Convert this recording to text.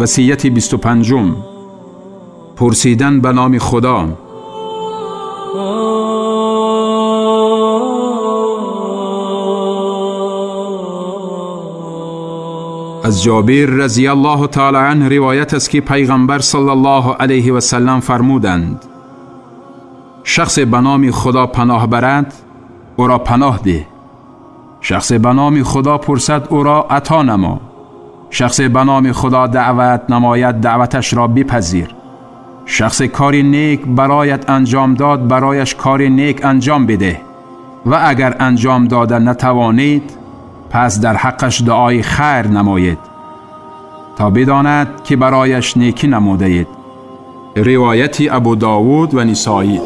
وصیت 25، پرسیدن به نام خدا. از جابر رضی الله تعالی عنه روایت است که پیغمبر صلی الله علیه و سلم فرمودند: شخص به نام خدا پناه برد، او را پناه ده. شخص به نام خدا پرسد، او را عطا نما. شخص به نام خدا دعوت نماید، دعوتش را بپذیر. شخص کاری نیک برایت انجام داد، برایش کار نیک انجام بده و اگر انجام داده نتوانید، پس در حقش دعای خیر نمایید تا بداند که برایش نیکی نموده اید. روایت ابو داود و نسائی.